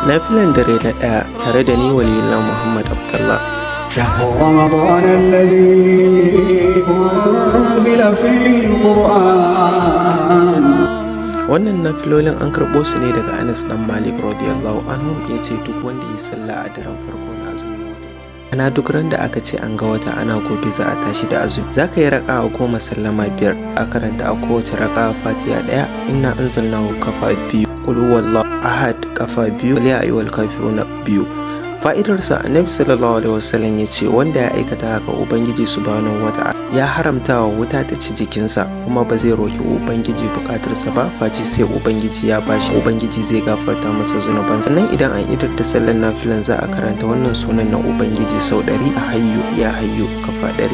Nafilan dare na ɗaya tare da ni Waliyullah Muhammad Abdullah. شهر رمضان الذي أنزل فيه القرآن. Wannan nafilolin an karɓo su ne daga Anas dan Malik radiyallahu anhu, ya ce duk wanda ya sallah a daren farko na azumin wata. Ana duk ran da aka ce an ga wata, ana gobe za a tashi da azumi. Za ka yi raka'a 10, sallama biyar, a karanta a kowace raka'a Fatiha ɗaya, inna anzalnahu kafa biyu, qul huwallahu ahad kafa biyu, qul ya ayyuhal kafiruna biyu. Fa'idarsa, Annabi sallallahu alaihi wasallam ya ce wanda ya aikata haka, Ubangiji subhanahu wata'ala ya haramta wa wuta ta ci jikinsa, kuma ba zai roki Ubangiji bukatarsa ba face sai Ubangiji ya bashi, Ubangiji zai gafarta masa zunuban. Sannan idan an idar da sallar nafilan, za a karanta wannan sunan na Ubangiji sau 100, a hayyu ya hayyu kafa 100.